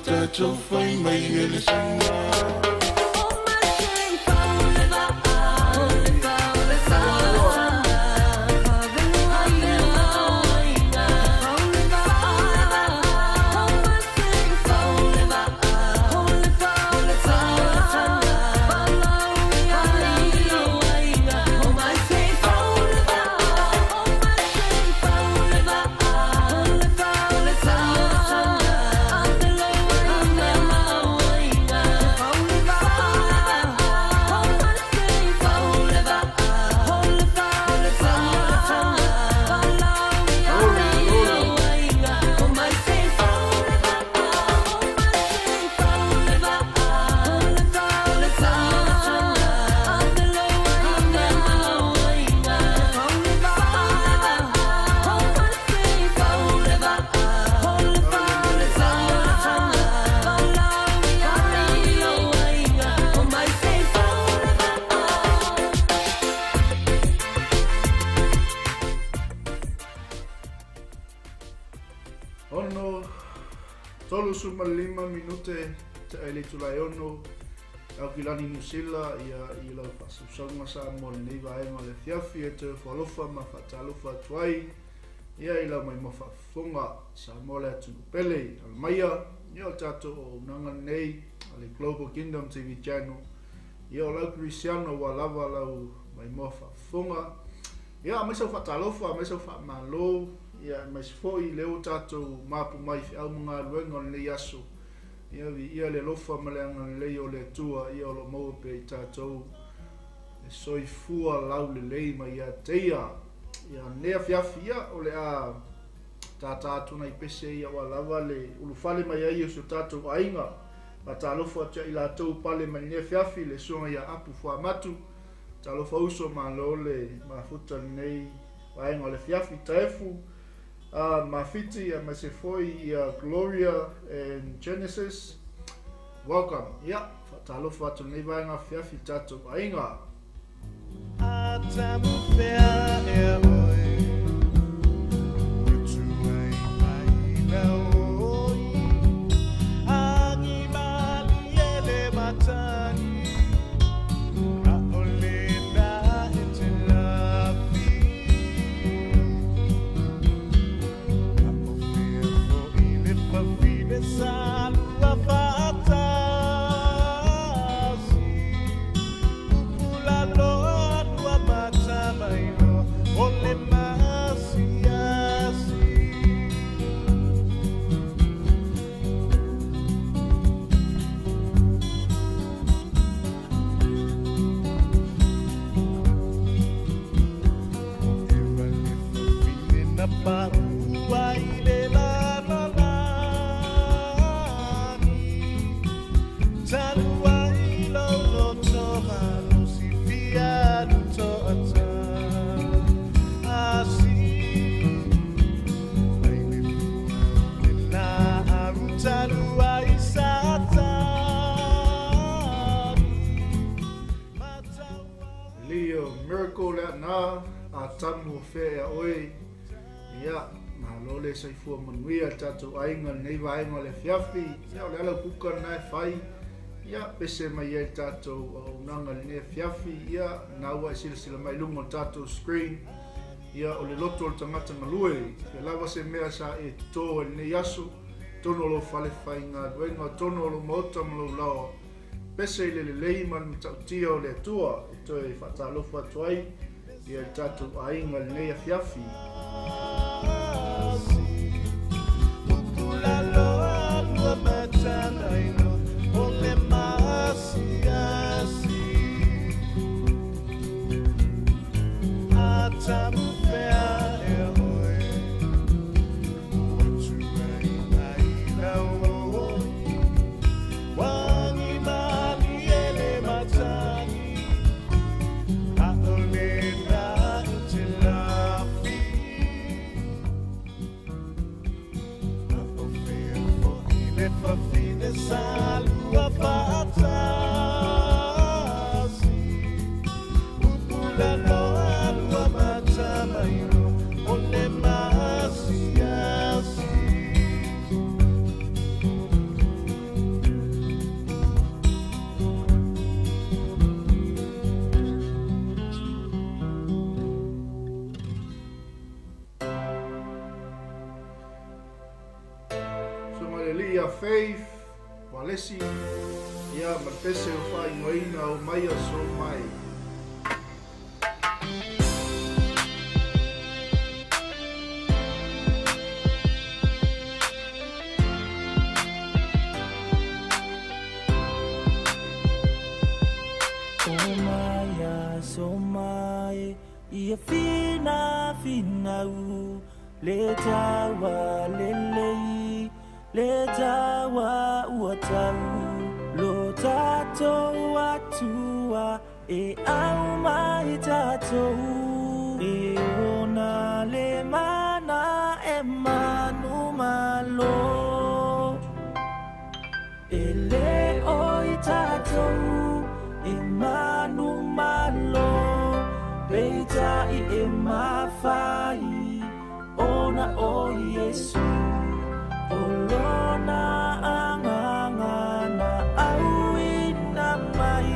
Tatou fai mai e le suaga. Ono, 35 minute te ai le itula e ono, Aukilani Niu Sila ia i lau faasausauga Samoa i lenei vaega o le afiafi e toe ofo alofa ma faatalofa atu ai ia i lau maimoa faafofoga Samoa le atunuu pele alamaia ia o le tatou auaunaga lenei a le Global Kingdom TV Channel ia o lau Kerisiano ua lava lau maimoa faafofoga ia aumai sau faatalofa aumai sau faamalo ia aemaise foi lea ua tatou mapu mai i feau ma galuega o lenei aso Ia viia le alofa ma le agalelei o le Atua, ia o lo o maua pea i tatou le soifua laulelei mai ia te Ia. Ia lenei afiafi, ia o le a tātā atu nai pese ia aua lava le ulufale mai ai o si o tatou aiga. Faatalofa atu ia i latou pale mai lenei afiafi, le suaga ia Apu Fuamatu. Talofa uso, malo le mafuta lenei vaega o le afiafi. Taefu. A Mafiti aemaise foi ia Gloria and Genesis. Welcome. Ia, faatalofa atu lenei vaega afiafi i tatou aiga. Leo Miracle lea na, a tamu o fea ea oe. Ia, malo le soifua manuia le tatou aiga lenei vaega o le afiafi. Ia, o le ala upuka lena e fai. Ia, pese mai ai le tatou auaunaga lenei afiafi. Ia, na ua e silasila mai luga o le tatou screen. Ia, o le loto o le tagata galue. Ia lava se mea sa e totō ai lenei aso. Tonu o lou fale faigaluega, tonu o lou maota ma lou laoa. Pese i le lelei ma le matautia o le Atua e toe faatalofa atu ai ia le tatou aiga i lenei afiafi. Faith Walesi, ia ma le pese ua faaigoaina o Mai Aso Mai. O mai aso mai ia fina finau le taua lelei le taua ua tau lo tatou atua e au mai tatou e ona le mana e manu malo e le o i tatou e manu malo peitai e mafai ona o Iesu o lona agaga na auina mai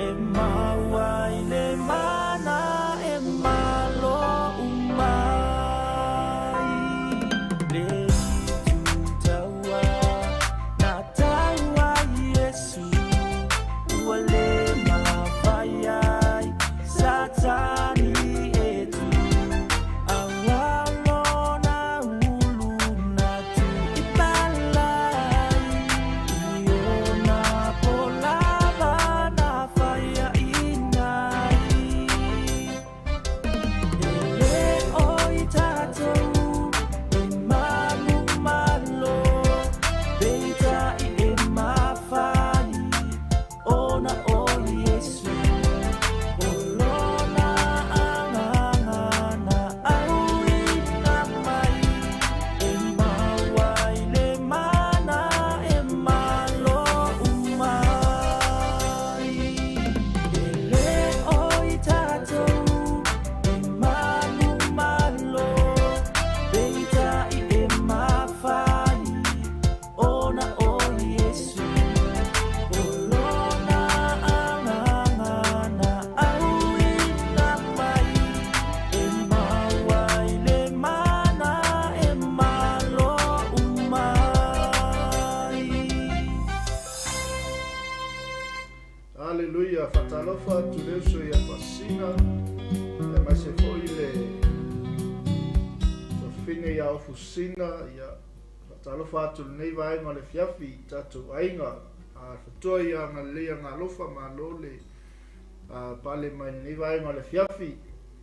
e maua i le mana e malo umai le itu taua na taua Iesu ua le mafai ai Satani e tu aua lona ulu na tu i palai i ona polava na faiaina ai e le o i tatou e manu malo peitai e mafai ona o Iesu o lona agaga na auina mai e maua i le mana e malo umai e le o i tatou e manu malo peitai e mafai ona o Iesu o lona agaga na auina mai e maua i le mana e malo umai. Aleluia, faatalofa atu le uso ia Faasina, aemaise foi le fafine ia Ofusina, ia faatalofa atu lenei vaega o le afiafi i tatou aiga, a fatoa ia agalelei agalofa malo le pale mai lenei vaega o le afiafi.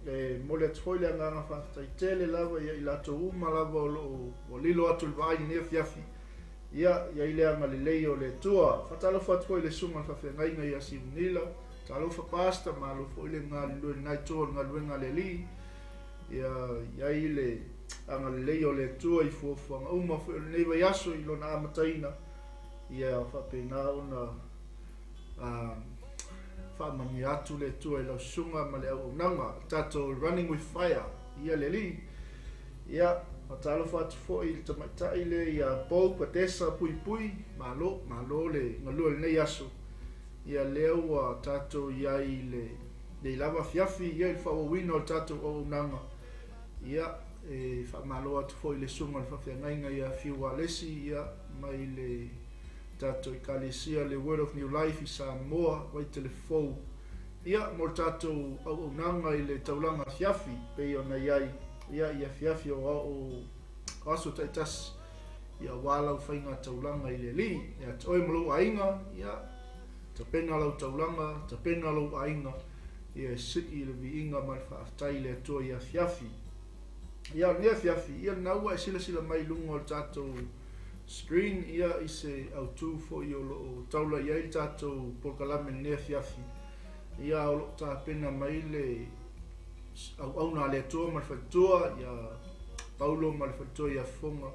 E momoli atu foi le agaga faafetai tele lava ia i latou uma lava o loo ua lilo atu i le vaai i lenei afiafi. Ia, i ai le agalelei o le Atua. Faatalofa atu foi i le susuga i le faafeagaiga ia Siunila. Talofa Pastor, malo foi le galulue i lena itu o le galuega a le Alii. Ia, i ai le agalelei o le Atua i fuafuaga uma foi o lenei vaiaso i lona amataina. Ia faapena ona faamanuia atu le Atua i lau susuga ma le auaunaga. Tatou Running with Fire, ia le Alii. Ia, faatalofa atu foi i le tamaitai lea ia Paul Patesa Puipui, malo, malo le galue i lenei aso. Ia lea ua tatou i ai i lenei lava afiafi, ia i le faaauauina o le tatou auaunaga. Ia, e faamalo atu foi i le susuga i le faafeagaiga ia Fiu Alesi, ia, mai le tatou Ekalesia le Word of New Life i Samoa, Vaitelefou. Ia, mo le tatou auaunaga i le taulaga afiafi, pei ona i ai, ia, i afiafi o o aso taitasi, ia, aua lau faiga taulaga i le Alii. Ia te oe ma lou aiga, ia, tapena lau taulaga, tapena lou aiga, ia, e sii le viiga ma le faafetai i le Atua i afiafi. Ia, o lenei afiafi, ia, lena ua e silasila mai i luga o le tatou screen, ia, i se autū foi o loo taula i ai le tatou polokalame i lenei afiafi. Ia, o loo tapena mai le auauna a le Atua ma le faletua ia Paulo ma le faletua ia Fofoga,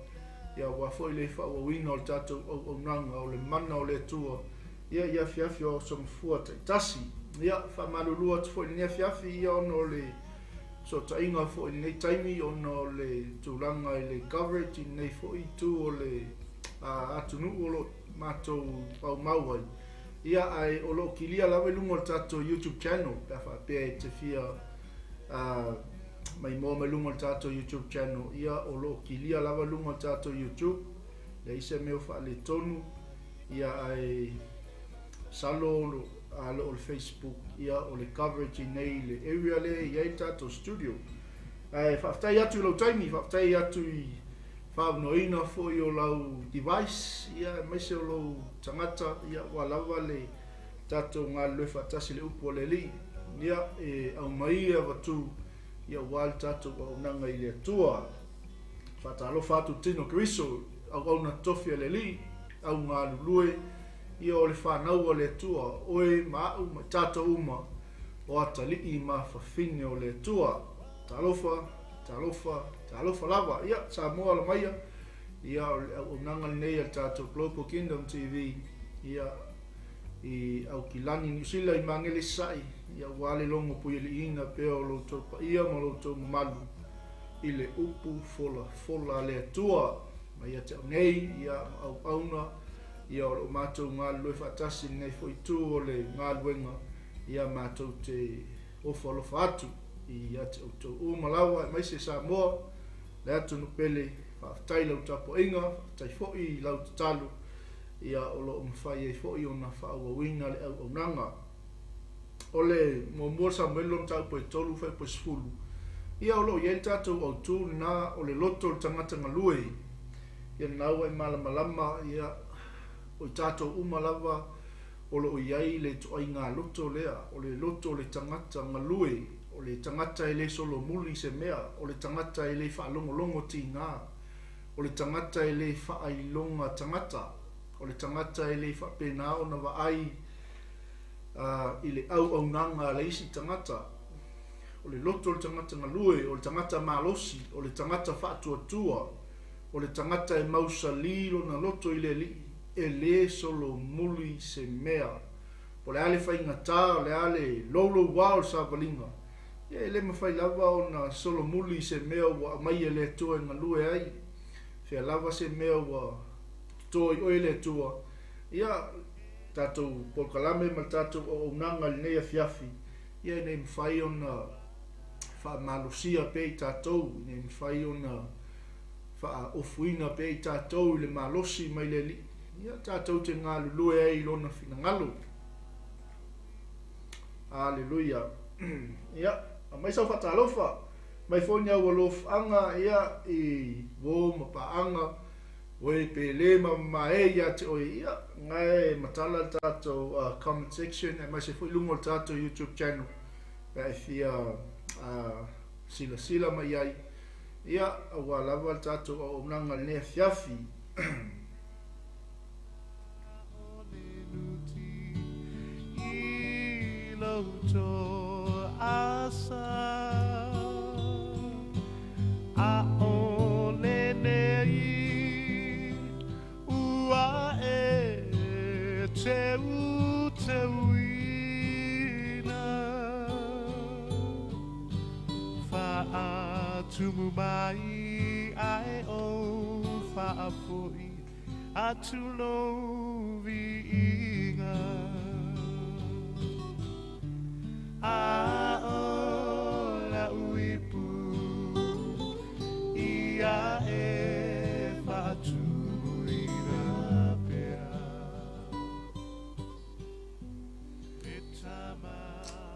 ia aua foi le faaauauina o le tatou auaunaga o le mana o le Atua, ia i afiafi o aso gafua taitasi. Ia, faamalulu atu foi i lenei afiafi, ia, ona o le fesootaiga foi i lenei taimi, ona o le tulaga i le coverage i lenei foi itu o le atunuu o loo matou aumau ai. Ia, ae o loo kilia lava i luga o le tatou YouTube channel, pe a faapea e te fia maimoa mai luga o le tatou YouTube channel, ia, o loo kilia lava i luga o le tatou YouTube. Leai se mea o faaletonu, ia ae masalo a le o le Facebook, ia o le coverage i nei i le area lea e i ai le tatou studio. Ae faafetai atu i lou taimi, faafetai atu i faaavanoaina foi o lau device, ia aemaise o lou tagata, ia ua lava le tatou galulue faatasi i le upu a le Alii, ia e aumai e avatu, ia aua le tatou auaunaga i le Atua. Faatalofa atu Tino Keriso, auauna totofi a le Alii, au galulue, ia o le fanau a le Atua, oe ma a'u ma i tatou uma o atalii ma fafine o le Atua. Talofa, talofa, talofa lava. Ia, Samoa alamaia, ia o le auaunaga lenei a le tatou Global Kingdom TV, ia i Aukilani, Niu Sila, i Magele i Sasa'i, ia aua le logo puialiiina pea o lo outou paia ma lo outou mamalu i le upu folafola a le Atua. Mai ia te au nei, ia ma auauna, ia o lo o matou galulue faatasi i lenei foi itu o le galuega, ia matou te ofo alofa atu ia te outou uma lava, aemaise Samoa, le atunuu pele. Faafetai i lau tapuaiga, faafetai foi i lau tatalo, ia o lo o mafai ai foi ona faaauauina le auaunaga. O le muamua Samuele lona mataupu e 3 fuaiupu e 10, ia o lo o i ai le tatou autu lena o le loto o le tagata galue, ia lena ua e malamalama, ia o i tatou uma lava o lo o i ai le ituaiga loto lea, o le loto o le tagata galue, o le tagata e le solomuli se mea, o le tagata e le faalogologo tiga, o le tagata e le faailoga tagata, o le tagata e le faapena ona vaai i le auaunaga a le isi tagata. O le loto o le tagata galue, o le tagata malosi, o le tagata faatuatua, o le tagata e mausali lona loto i le Alii, e le solomuli se mea. Po o le a le faigata, o le a le louloua o le savaliga, ia e le mafai lava ona solomuli se mea ua aumai e le Atua e galue ai. Fea lava se mea ua toto i oe le Atua, ia tatou polokalame ma le tatou auaunaga i lenei afiafi, ia ina ia mafai ona faamalosia pea i tatou, ina ia mafai ona faaofuina pea i tatou i le malosi mai le Alii, ia tatou te galulue ai i lona finagalo. Aleluia. Ia, aumai sau faatalofa, mai foi ni au alofaaga, ia, i uo ma paaga, oe pele ma mamae ia te oe, ia, na e matala le tatou comment section, aemaise foi luga o le tatou YouTube channel, pe a e fia silasila mai ai, ia, aua lava le tatou auaunaga i lenei afiafi.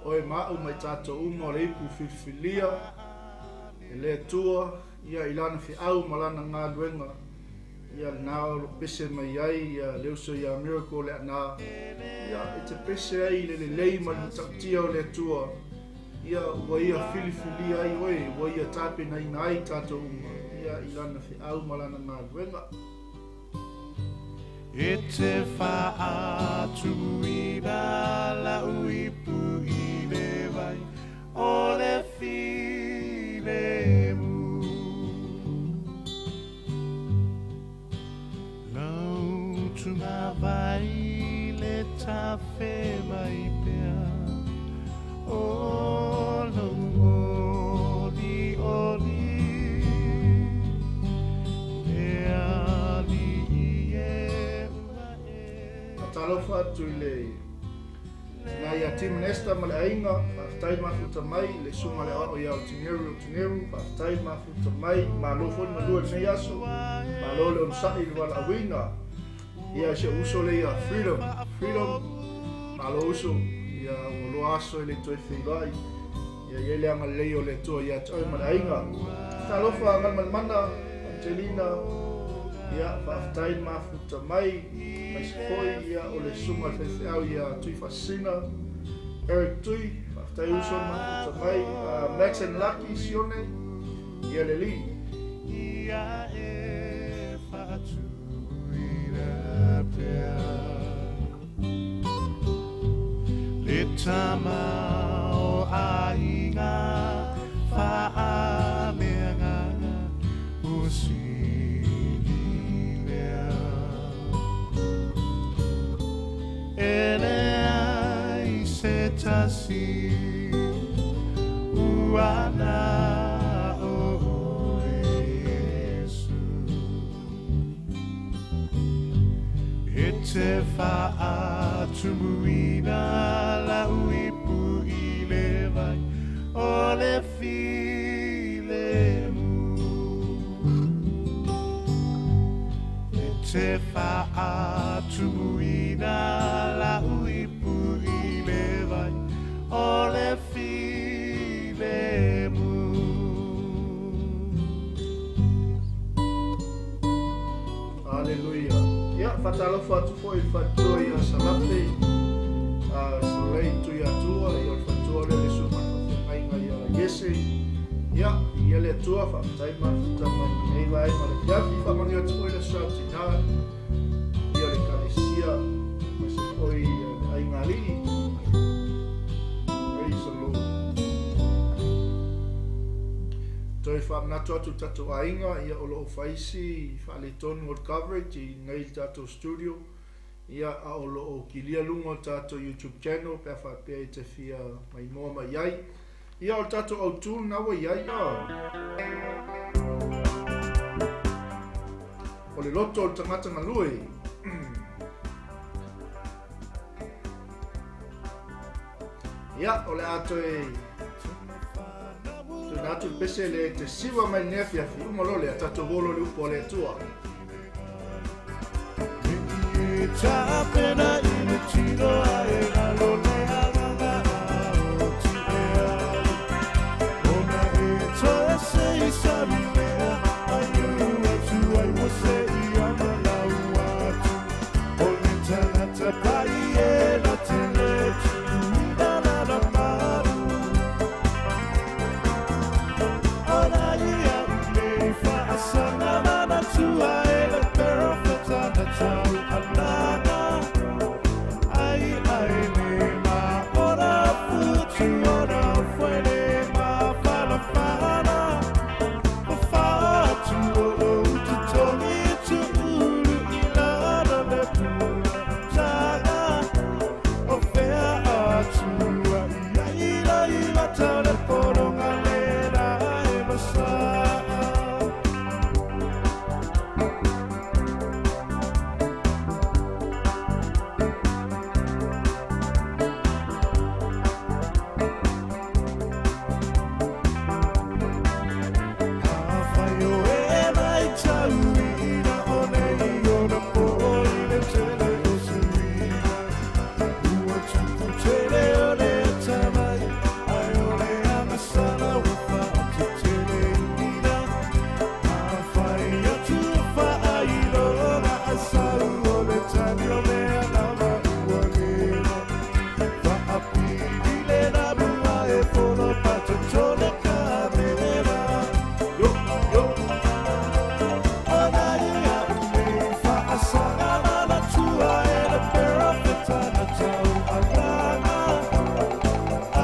Oe ma a'u ma i tatou uma o le ipu filifilia e le Atua, ia i lana feau ma lana galuega, ia lena o lo pese mai ai ia le uso ia Miracle Leaana, ia e te pese ai i le lelei ma le matautia o le Atua, ia ua ia filifilia ai oe, ua ia tapenaina ai tatou uma, ia i lana feau ma lana galuega. E te faatumuina lau ipu i le vai o le filemu. Lau tungavai le tafe mai pea o lau oli oli. E ali e ua e. Faatalofa atu i le Tina ia Tim and Esther ma le aiga, faafetai le mafuta mai, le susuga i le aoao ia Otineru Otineru, faafetai le mafuta mai, malo foi le galue i lenei aso, malo le onosai i le valaauina. Ia si ou uso lea ia Freedom, Freedom, malo uso, ia ua loa aso e le toe feiloai, ia i ai le agalelei o le Atua ia te oe ma le aiga. Talofa Galumalemana, Angelina, ia faafetai le mafuta mai, aemaise foi ia o le susuga i le faifeau ia Tuifaasisina, Eric Tui, faafetai uso le mafuta mai, Max and Lucky Sione, ia le alii. Ia e faatuina pea le tama o aiga faameagaga o sili lea. E leai se tasi ua na o oe Iesu. E te faatumuina lau ipu i le vai o le filemu. E te faatumuina lau ipu i le vai o le filemu. Haleluia. Ia, faatalofa atu foi i le faletua ia Salape, Salei Tuiatua, ia o le faletua lea le susuga i le faafeagaiga ia Iese. Ia, ia le Atua, faafetai mafuta mai lenei vaega o le afiafi. Faamanuia atu foi le Aso Tina, ia o le Ekalesia, aemaise foi le aiga alii. Praise the Lord. Toe faamanatu atu le tatou aiga, ia o lo o fai si faaletonu o le coverage i nei le tatou studio, ia a o lo o kilia luga o le tatou YouTube channel pe a faapea i te fia maimoa mai ai. Ia o le tatou autu lena ua i ai, o le loto o le tagata galue. Ia, o le a toe tuuina atu le pese le te siva mai lenei afiafi, uma loa lea, tatou volo i le upu a le Atua. Tapena i le tino a e ngalo le agaga o ti e au. Ona e toe se i sami mea, ai uru atu ai mo se i ana lau atu. O le tangata pai e na te le tuina lana maru. Ona ia nei whaasanga mana tua e le perofeta na tau anaga. Ai ai me ma ora futu ora fuere ma whana whana. Whawhatu o o te tongi tu uru i lana le puna taga. O whea atua i ai la i mata le poronga le rā e masaa. Awhai o e mai tau ina o nei ona po i le tele o suina. Ua tupu tele o le tamai, ai o le amasala ua whaatu tele ina. Awhai atu whaailoga a sau o le tani o mea lava ua gena. Whaapiri le ramua e fono patotone ka mera. Yo, yo. Ona ia nei whaasanga mana tua e le perofeta na tau anaga.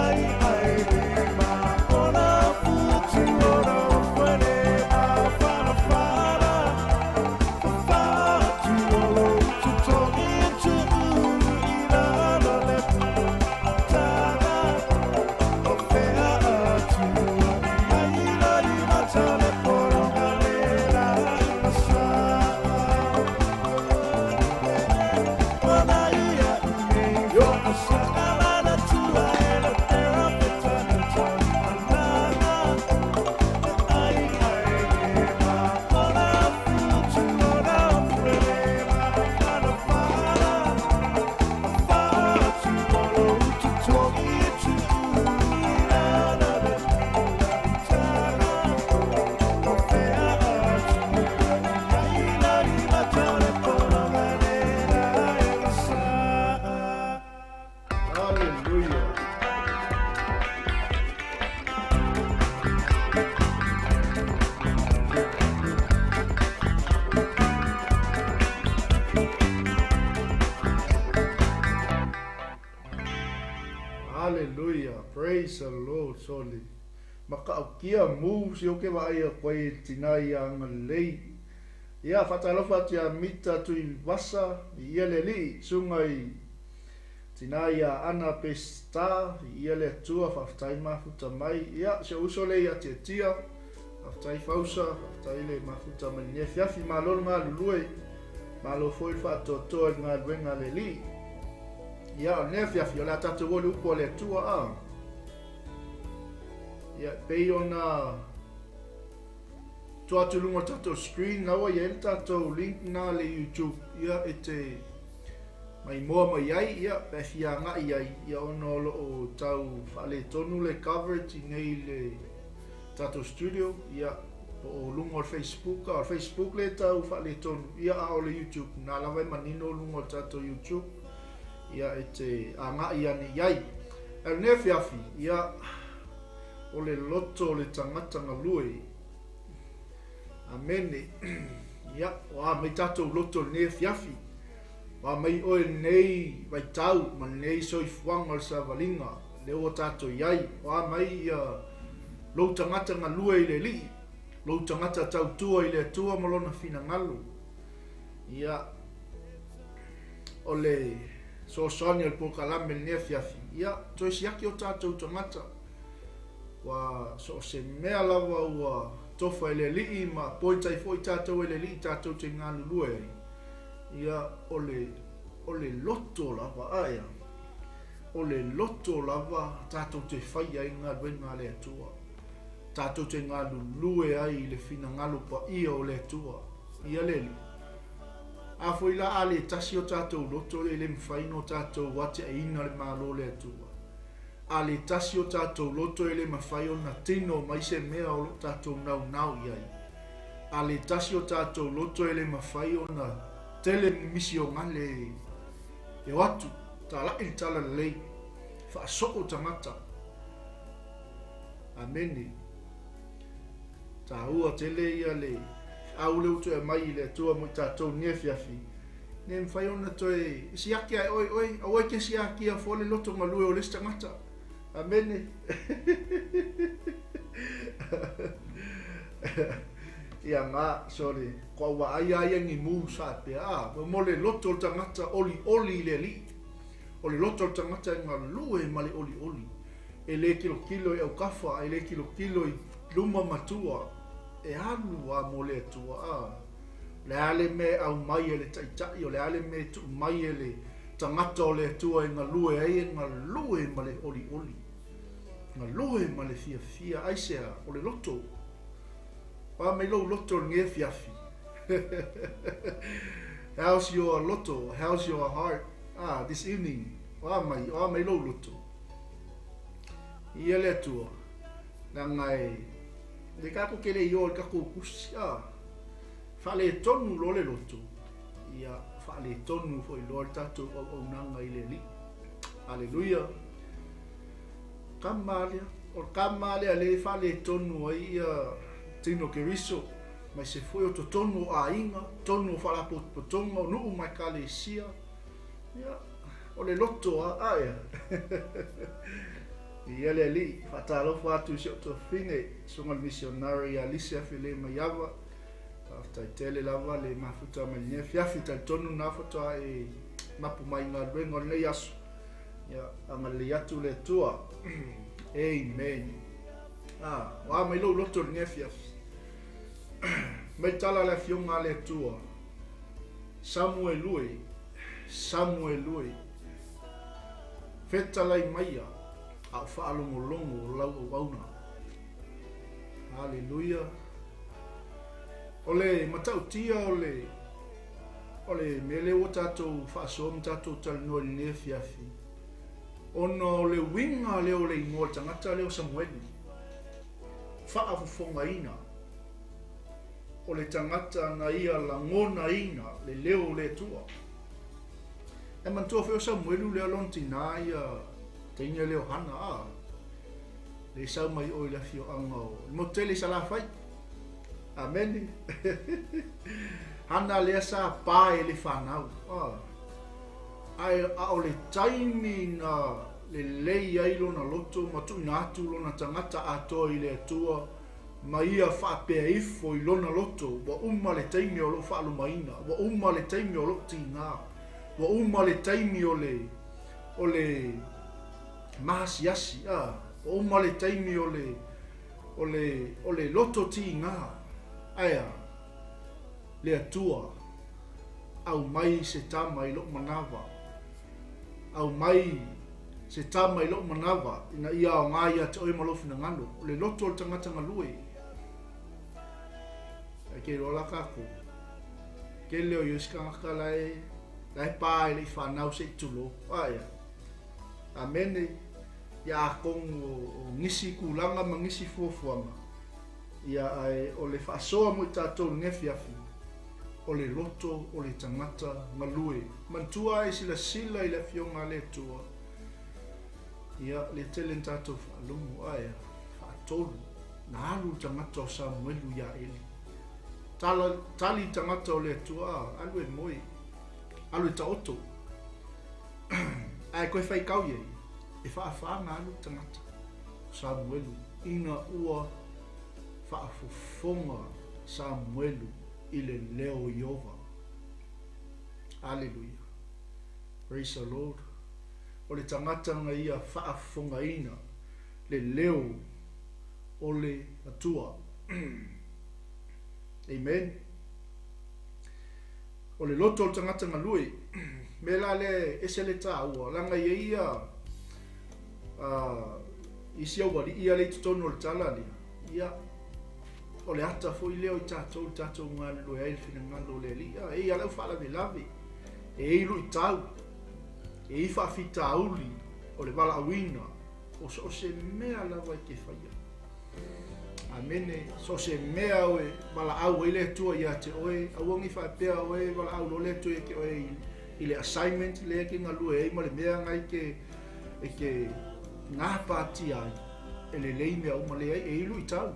Ai ai le ma ona futu ona fuere ma whana whana. Whawhatu o lo tutongi tu uru i lana le taga. O whea atua i ai la i mata le poronga le rā i masaa. Ona ia nei Yo. whaasanga Hallelujah praise the Lord sole matautia moves ia ou te vaai atu ai i le tina ia agalelei ia faatalofa atu ia Mita Tuivasa i ia le alii susuga i tina ia Ana Pestar i ia le Atua faafetai mafuta mai ia si ou uso lea ia Tiatia faafetai Fausa faafetai le mafuta mai lenei afiafi malo le galulue malo foi le faatoatoa i le galuega a le alii Ia, o lenei afiafi, o le a tatou o i le upu a le Atua, a. Ia, e pei ona tua atu i luga o le tatou screen, la ua i ai le tatou link na le YouTube, ia, e te maimoa mai ai, ia, pe fia agai ai, ia, ona o lo o tau faaletonu le coverage i nei le tatou studio, ia, po o luga o le Facebook, a o le Facebook lea e tau faaletonu, ia, a o le YouTube, na lava e manino luga o le tatou YouTube, ia, e te agai ane i ai. Ae o lenei afiafi, ia, o le loto o le tagata galue. Amene. Ia, o a mai tatou loto i lenei afiafi. O a mai oe i lenei vaitau ma lenei soifuaga o le savaliga lea ua tatou i ai. O a mai ia lou tagata galue i le Alii, lou tagata tautua i le Atua ma Lona finagalo. Ia, o le fesoasoani o le polokalame i lenei afiafi, ia, toe siaki o tatou tagata. Ua so o se mea lava ua tofa e le Alii ma poitai foi tatou e le Alii tatou te galulue ai, ia, o le, o le loto lava, ae a? O le loto lava tatou te faia ai galuega a le Atua. Tatou te galulue ai i le finagalo paia o le Atua. Ia le Alii. A foi la a le tasi o tatou loto e le mafai ona tatou atiaeina le Malo o le Atua. A le tasi o tatou loto e le mafai ona tino mai se mea o lo o tatou naunau i ai. A le tasi o tatou loto e le mafai ona tele ni misionale e o atu, talai le talalelei, faasoo tagata. Amene. Taua tele ia le feau lea ua toe aumai i le Atua mo i tatou i lenei afiafi, ina ia mafai ona toe siaki ae oe oe, aua e te siakia fua le loto galue o le isi tagata. Amene. Ia nga, sorry, kua ua ai a ia ni mu sa e pea, a, mo le loto o le tagata olioli i le Alii. O le loto o le tagata e galue ma le olioli. E le tilotilo i aukafa, e le tilotilo i luma ma tua, e alu a mo le Atua, a. O le a le mea e aumai e le Taitai, o le a le mea e tuu mai e le tagata o le Atua e galue ai, e galue ma le olioli, galue ma le fiafia, aisea, o le loto. Pā mai lou loto i lenei afiafi. How's your loto? How's your heart? Ah, this evening. O a mai, o a mai lou loto. Ia le Atua, leaga e le tatou te le iloa i le tatou tusi, a, faaletonu loa le loto, ia faaletonu foi loa le tatou auaunaga i le Alii. Aleluia. Kama lea, o le kama lea lea e faaletonu ai ia tino Keriso, mai se foi o totonu o aiga, totonu o faalapotopotoga, o nuu ma ekalesia, Ia, o le loto a, a ea. Ia le Alii, faatalofa atu i si ou tuafafine, susuga i le misionari ia Lise Afele Maiava. Faafetai tele lava le mafuta mai lenei afiafi, talitonu na faatoa e mapu mai i galuega o lenei aso. Ia, agalelei atu le Atua. Amen. Ah, o a mai lou loto i lenei afiafi. Mai tala le afioga a le Atua. Samuelu e, Samuelu e, fetalai maia a o faalogologo o lau auauna. Haleluia. O le matautia o le o le mea lea ua tatou faasoa ma tatou talanoa i lenei afiafi, ona o le uiga lea o le igoa o le tagata lea o Samuelu, faafofogaina. O le tagata na ia lagonaina le leo o le Atua. E manatua foi o Samuelu lea lona tinā ia teine lea o Hana, a le sau mai o i le afioaga o le motu tele i Salafai. Amene. Hana lea sa pa e le fanau. A, ae a o le taimi na lelei ai lona loto ma tuuina atu lona tagata atoa i le Atua ma ia faapea ifo i lona loto, ua uma le taimi o lou faalumaina, ua uma le taimi o lou tiga, ua uma le taimi o le o le maasiasi, a, ua uma le taimi o le o le o le loto tiga. Ae a? Le Atua, aumai se tama i lou manava. Aumai se tama i lou manava ina ia aoga ia te oe ma lou finagalo. O le loto o le tagata galue. Ae ke iloa la kākou. Tele o isi tagata la e la e pa e le i whanau se i tulo. Ae. Amene. Ia atonu o nisi tulaga ma nisi fuafuaga. Ia ae o le faasoa mo i tatou i lenei afiafi, o le loto o le tagata galue. Manatua e silasila i le Afioga a le Atua, ia le tele na tatou faalogo, ae faatolu, na alu le tagata o Samuelu ia Eli. Tala, tali le tagata o le Atua, alu e moe, alu e taoto. Ae koe faitau i ai, e faafa na alu le tagata o Samuelu ina ua faafofoga Samuelu i le leo o Ieova. Aleluia. Praise the Lord. O le tagata na ia faafofogaina le leo o le Atua. Amen. O le loto o le tagata galue, mea la lea e ese le taua, leaga e i ai ia isi aualii ia lea i totonu o le tala lea, ia, o le ata foi lea o i tatou i le tatou galulue ai i le finagalo o le Alii. E i ai lava lau faalavelave, e i ai luitau, e i ai faafitauli o le valaauina, o so o se mea lava e te faia. Amene. So o se mea oe valaau ai le Atua ia te oe, aua ne i faapea oe valaau loa le Atua ia te oe i le assignment lea e te galue ai ma le mea na e te gapatia ai, e lelei mea uma, leai, e i ai luitau.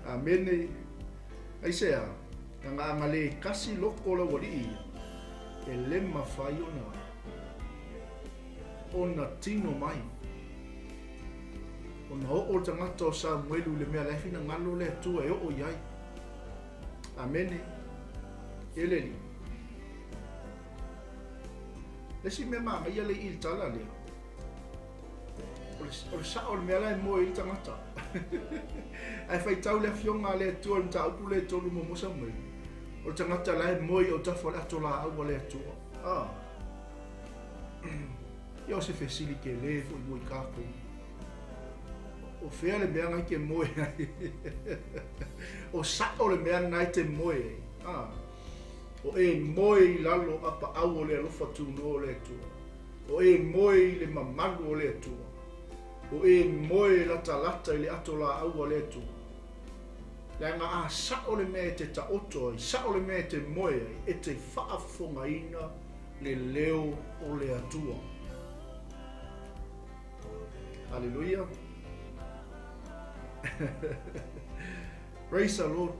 Amene. Aisea? Leaga a na le kasi loko o le aualii ia, e le mafai ona ona tino mai. Ona oo le tagata o Samuelu i le mea la e finagalo le Atua e oo i ai. Amene. E le Alii. Le isi mea manaia le i le tala lea, o le sao o le mea la e moe ai le tagata. Ae faitau le Afioga a le Atua i le mataupu lea e 3 muamua Samuelu, o le tagata la e moe i autafa o le ato laau a le Atua. Ah. Ia o se fesili tele foi mo i tatou. O fea le mea na e te moe ai? O sao le mea na e te moe ai? Ah. O e moe i lalo apaau o le alofa tunoa o le Atua. O e moe i le mamalu o le Atua. O e moe latalata i le ato laau a le Atua. Leaga a sao le mea e te taoto ai, sao le mea e te moe ai, e te faafofogaina le leo o le Atua. Hallelujah. Praise the Lord.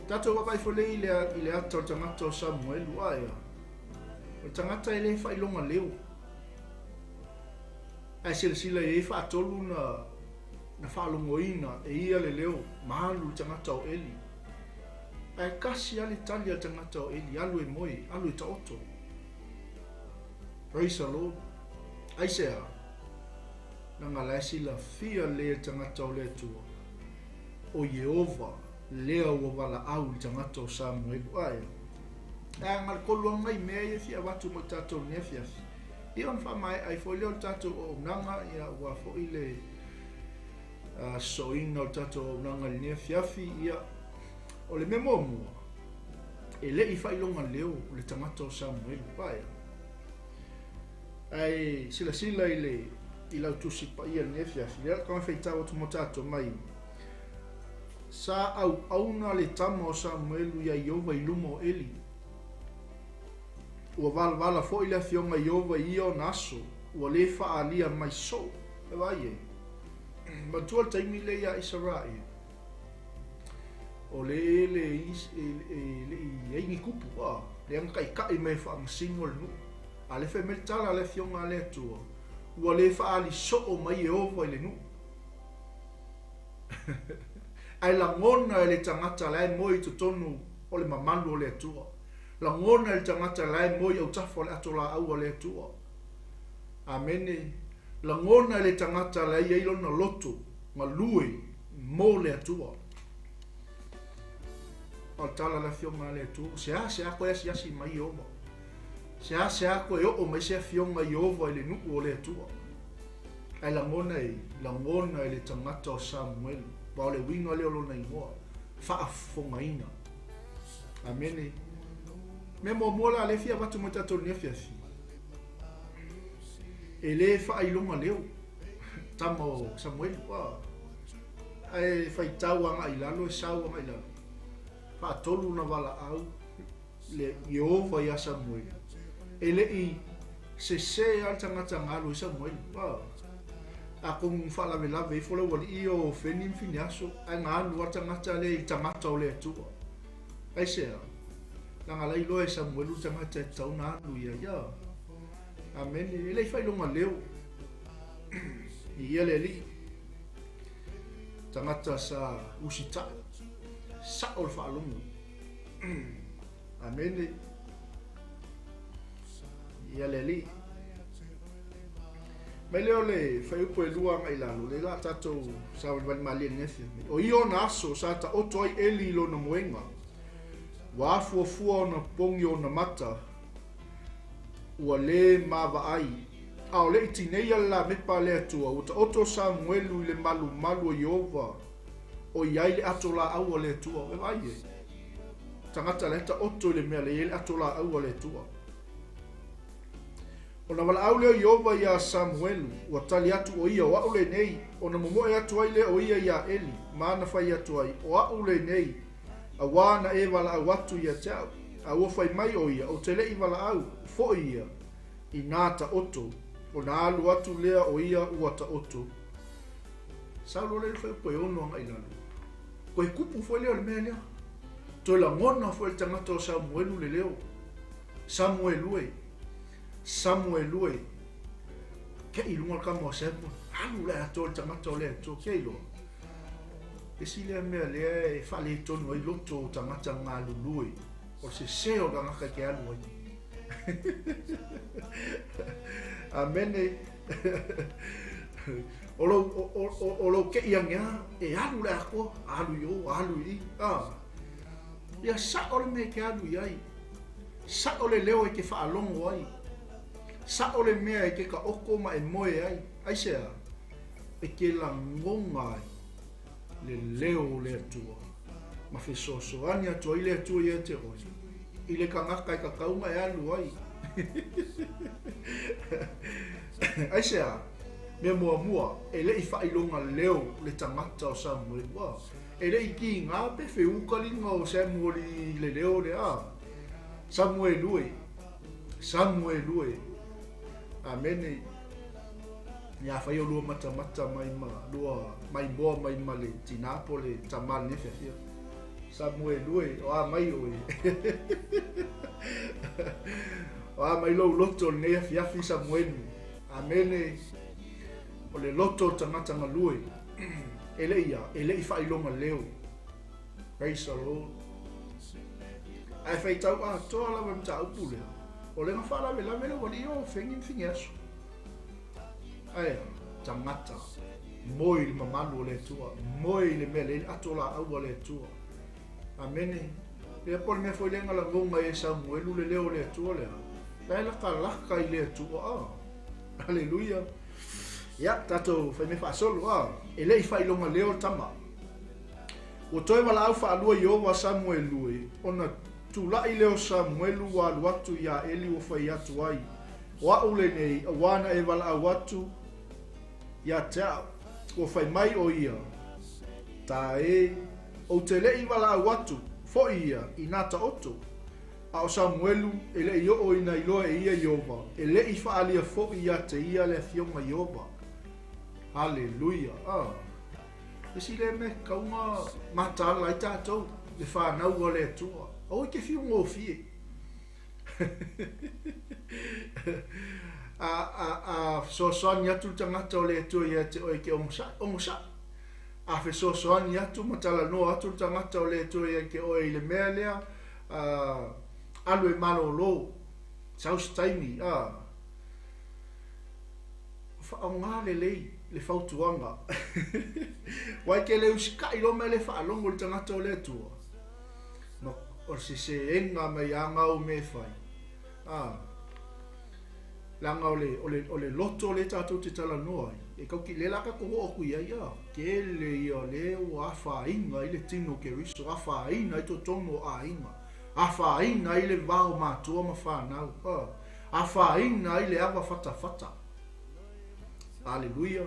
Tatou vaavaai foi lea i le, i le ata o le tagata o Samuelu, ae a? O le tagata e le faailoga leo. Ae silasila i ai faatolu na, na faalogoina e ia le leo ma alu le tagata o Eli. Ae kasi lava le tali a le tagata o Eli, alu e moe, alu e taoto. Praise the Lord. Aisea? Leaga la e silafia lelei e le tagata o le Atua, o Ieova lea ua valaau i le tagata o Samuelu. Ae a? Ae a na le tolu lava nai mea ia e fia avatu mo i tatou i lenei afiafi. Ia ona faamaea ai foi lea o le tatou auaunaga, ia aua foi le sosoina o le tatou auaunaga i lenei afiafi. Ia, o le mea muamua, e le i faailoga leo o le tagata o Samuelu. Ae a? Ae silasila i le i lau Tusi Paia i lenei afiafi, lea o le a faitau atu mo tatou mai. Sa auauna le tama o Samuelu iā Ieova i luma o Eli. Ua valavala foi le Afioga Ieova i ia ona aso, ua le faaalia mai soo. E vaai ai. Manatua le taimi lea iā Isaraelu, o le e le i ai ni kupu, a, lea na taitai mai e faamasino le nuu. A lea fai mai le tala a le Afioga a le Atua, ua le faaali soo mai Ieova i le nuu. Ae lagona e le tagata la e moe i totonu o le mamalu o le Atua. Lagona e le tagata la e moe i autafa o le ato laau a le Atua. Amene. Lagona e le tagata la e i ai lona loto galue mo le Atua. O le tala a le Afioga a le Atua, seasea koe asiasi mai Ieova. Seasea koe oo mai se Afioga Ieova i le nuu o le Atua. Ae lagona e, lagona e le tagata o Samuelu, aua o le uiga lea o lona igoa, faafofogaina. Amene. Mea muamua la lea fia avatu mai tatou lenei afiafi. E le faailoga leo tama o Samuelu. Ae faitau agai i lalo, e sau agai i lalo. Faatolu ona valaau le Ieova ia Samuelu. E le i sese lava le tagata na alu ai Samuelu. Atonu faalavelave ifo le aualii ia o Hofeni ma Fineaso, ae na alu lava le tagata lea i le tagata o le Atua. Aisea? Leaga la iloa e Samuelu le tagata e tatau ona alu i ai. Amene. E le i faailoga leo i ia le alii. Tagata sa usitai. Sao le faalogo. Amene. Ia le Alii. Mai lea o le fuaiupu e 2 agai i lalo, lea la tatou savalivali malie lenei afiafi. O ia ona aso sa taoto ai Eli i lona moega, ua afuafua ona pogi ona mata, ua le maavaai. A o le i tineia le lamepa a le Atua, ua taoto Samuelu i le malumalu o Ieova, o i ai le ato laau a le Atua. E vaai e, tagata la e taoto i le mea la e i ai le ato laau a le Atua. Ona valaau lea o Ieova iā Samuelu, ua tali atu ʻo ia, O aʻu lenei. Ona momoe atu ai lea o ia iā ʻEli, ma ana fai atu ai, O aʻu lenei, auā na e valaau atu ia te aʻu. A ua fai mai ʻo ia, Ou te leʻi valaau, foʻi ia, inā taoto. Ona alu atu lea o ia ua taoto. Sau loa lea i le fuaiupu e 6 agai i lalo. Toe kupu foi lea o le mea lea. Toe lagona foi e le tagata o Samuelu le leo. Samuelu e. Samuelu e. Kei i luga o le kama o Samuel. Alu le atoa le tagata o le Atua. Kia iloa. Isi lea mea lea e faaletonu ai loto o tagata galulue. O le sese o le tagata e ke alu ai. Amene. O lou, o, o, o, o lou keʻi ane a, e alu le atoa, alu i o, alu i i. Ah. Ia sao le mea e ke alu i ai. Sao le leo e ke faalogo ai. Sao le mea e ke taoto ma e moe ai. Aisea? E ke lagona ai le leo o le Atua ma fesoasoani atu ai le Atua ia te oe i le tagata e tatau ona e alu ai. Aisea? Mea muamua, e le i faailoga leo le tagata o Samuelu. Ua, e le i kiga pe feuka liga o Samuel i le leo lea. Samuelu e, Samuelu e. Amene. Ia fai o lua matamata mai ma lua maimoa mai ma le tinā po le tamā lenei afiafi. Samuelu e, o a mai oe. O a mai lou loto lenei afiafi Samuelu. Amene. O le loto o le tagata galue. E le i a, e le i faailoga leo. Praise the Lord. Ae faitau atoa lava le mataupu lea. O le na faalavelave le ualii o Fegi ma Fineaso. Ae a, tagata, moe i le mamalu o le Atua, moe i le mea le i le ato laau a le Atua. Amene. Lea po o le mea foi lea na lagona ai e Samuelu le leo o le Atua lea. La e latalata i le Atua. Ah. Aleluia. Ia, tatou fai mea faasolo. Ah. E le i faailoga leo le tama. Ua toe valaau faalua Ieova Samuelu e, ona tulai lea o Samuelu ua alu atu iā Eli ua fai atu ai, O aʻu lenei, auā na e valaau atu ia te aʻu. Ua fai mai ʻo ia, Tā e, ou te leʻi valaau atu, foʻi ia, inā taoto. A ʻo Samuelu, e leʻi oʻo ina iloa e ia Ieova, e leʻi faaalia foʻi ia te ia le afioga Ieova. Haleluia! Ah. Isi lea mea e tatau ona mataala ai tatou, le fanau a le Atua. Aua e te fiu gofie. A, a, a fesoasoani atu le tagata o le Atua ia te oe e te onosai, onosai. A fesoasoani atu ma talanoa atu le tagata o le Atua ia te oe i le mea lea, a, alu e malolo, sau se taimi, a, Faaaoga lelei le fautuaga. Aua e te le usitai loa ma e le faalogo i le tagata o le Atua, ma o le seseega mai aga ou mea e fai. A, leaga o le, o le, o le loto lea tatou te talanoa ai, e tau, lea la tatou oo atu i ai, a, tele ia lea ua afaina ai le tino o Keriso, afaina ai totonu o aiga, afaina ai le va o matua ma fanau, a, afaina ai le ava fatafata. Aleluia!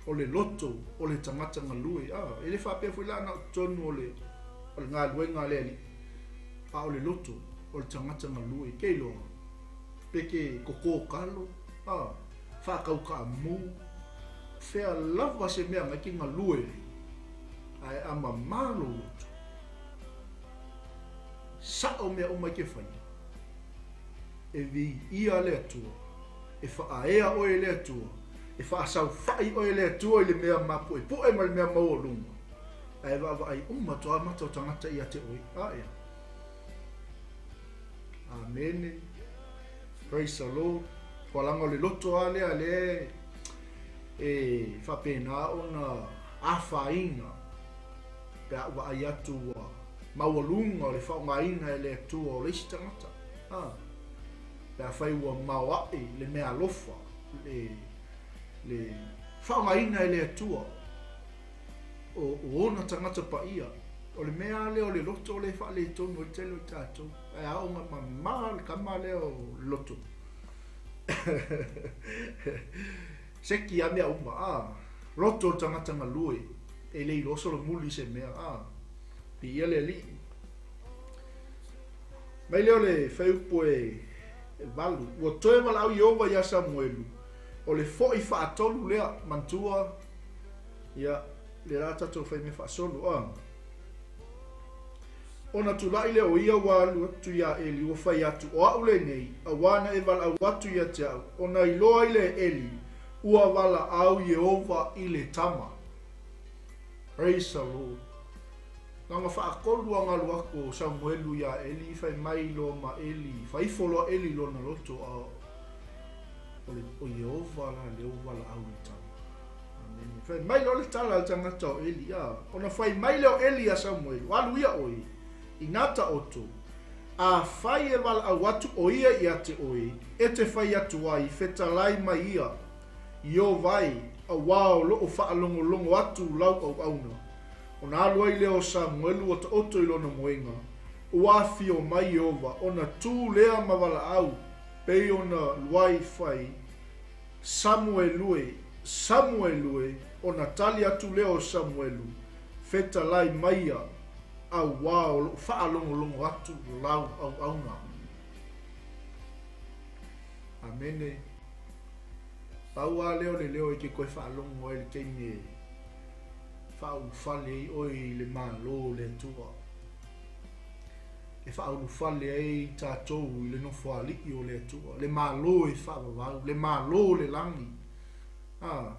O le loto o le tagata galue. Ah, e le faapea foi la na o totonu o le, o le galuega a le Alii, a o le loto o le tagata galue. Ke iloa, pe ke koko kalo, ah, whakauka mu, whea lava se mea ngai ke galue ai, ae a mamā lou loto, sa'o mea uma i ke whaia. E viia le Atua. E faaea oe e le Atua. E faasaofai oe e le Atua i le mea mapuepue ma le mea maualuga, ae vaavaai uma atu lava mata o tagata ia te oe. A ea. Amene. Praise the Lord. Kualaga o le loto lava lea lea e faapena ona afaina pe a ou vaai atu ua maualuga o le faaaogaina e le Atua o le isi tagata. A, pe afai ua maoae le meaalofa, le, le faaaogaina e le Atua o, o ona tagata paia, o le mea lava lea o le loto lea e faaletonu ai le tele o i tatou. Ae aoga mamā le tama lea o le loto. Seki a mea uma, a, loto o le tagata galue, e le iloa solomuli i se mea, a, piia le Alii. Mai lea o le fuaiupu e 8, ua toe valaau Ieova iā Samuelu, o le foʻi faatolu lea, manatua, ia, lea la tatou fai mea faasolo, a. Ona tulai lea o ia ua alu atu iā Eli, ua fai atu, O aʻu lenei, auā na e valaau atu ia te aʻu, ona iloa ai lea e Eli, ua valaau Ieova i le tama. Praise the Lord. Na ona faatolu a galu atu o Samuelu iā Eli, fai mai loa ma Eli, fai ifo loa Eli i lona loto, a o le, o Ieova la lea ua valaau i le tama. Amene. Fai mai loa le tala a le tagata o Eli, a, ona fai mai lea o Eli iā Samuelu, Alu ia oe, inā taoto, afai e valaau atu ʻo ia ia te oe, e te fai atu ai, fetalai mai ia, Ieova e, auā o loʻu faalogologo atu lau auauna. Ona alu ai lea o Samuelu ua taoto i lona moega, ua afio mai Ieova, ona tū lea ma valaau, pei ona luai fai, Samuelu e, Samuelu e, ona tali atu lea o Samuelu, Fetalai maia, auā o loʻu faalogologo atu lau auauna. Amene. Pau lava lea o le leo e te toe faalogo ai i le taimi e faaulufale ai oe i le Malo o le Atua. E faaulufale ai tatou i le Nofoalii o le Atua, le Malo e faavavau, le Malo o le lagi. A,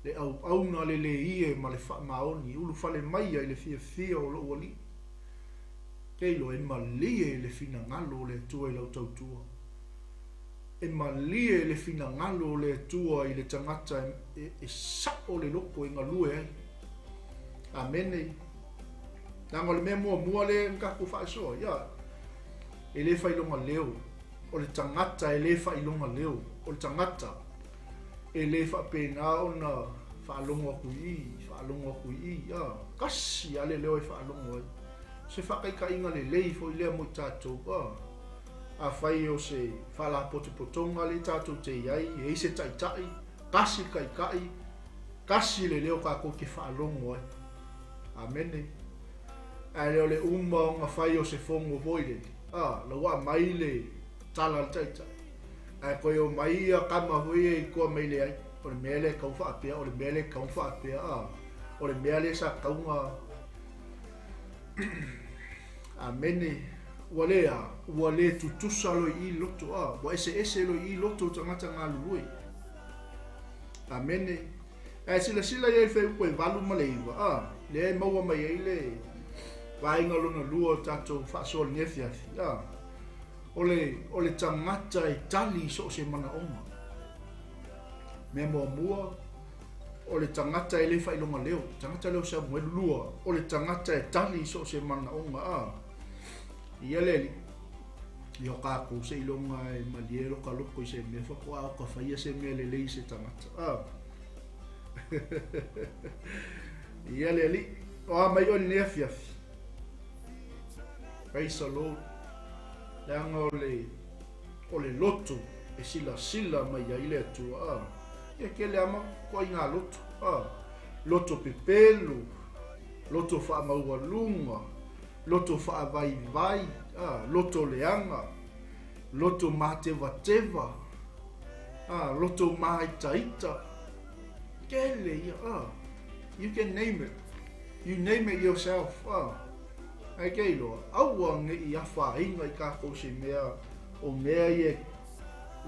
le auauna le lē ie ma le faamaoni, ulufale maia i le fiafia o lou Alii. Ke iloa e malie le finagalo o le Atua i lau tautua. E malie le finagalo o le Atua i le tagata e saʻo le loto e galue ai. Amene. Leaga o le mea muamua lea na tatou faasoa, ia, e le failoga leo. O le tagata e le failoga leo. O le tagata e le faapena ona faalogo atu i i, faalogo atu i i, a, tasi lava le leo e faalogo ai. Se faataitaiga lelei foi lea mo i tatou, a. Afai o se faalapotopotoga lea tatou te i ai, e i ai se taitai, tasi le taitai, tasi le leo tatou te faalogo ai. Amene. Ae le o le uma ona fai o se fono foi lele, a, la ua aumai le tala a le taitai, ae toe omai ia tama foi ia i tua mai leai, o le mea lea e tatau faapea, o le mea lea e tatau faapea, a, o le mea lea sa tatau ona Amene. Ua le a, ua le tutusa loi i loto a, ua eseese loi i loto o tagata galulue. Amene. Ae silasila i ai le fuaiupu e 8 ma le 9, a, lea e maua mai ai le vaega lona lua o tatou faasoa i lenei afiafi, a, o le, o le tagata e tali i so o se manaoga. Mea muamua, o le tagata e le faailoga leo, tagata leo Samuelu. Lua, o le tagata e tali i so o se manaoga, a. Ia le alii, ia o kākou seiloga e malie lo ka loko i se mea faatoa o ka faia se mea lelei i se tagata. A. Ia le alii, o a mai oe i lenei afiafi. Praise the Lord. Leaga o le, o le loto e silasila mai ai le Atua. A. Ia tele ama ituaiga loto. A. Loto pepelo, loto faamaualuga, loto faavaivai, a, loto leaga, loto matevateva, a, loto māitaita. Tele ia, a. You can name it. You name it yourself, a. Ae ke iloa, aua ne i afaina i kākou se mea o mea ia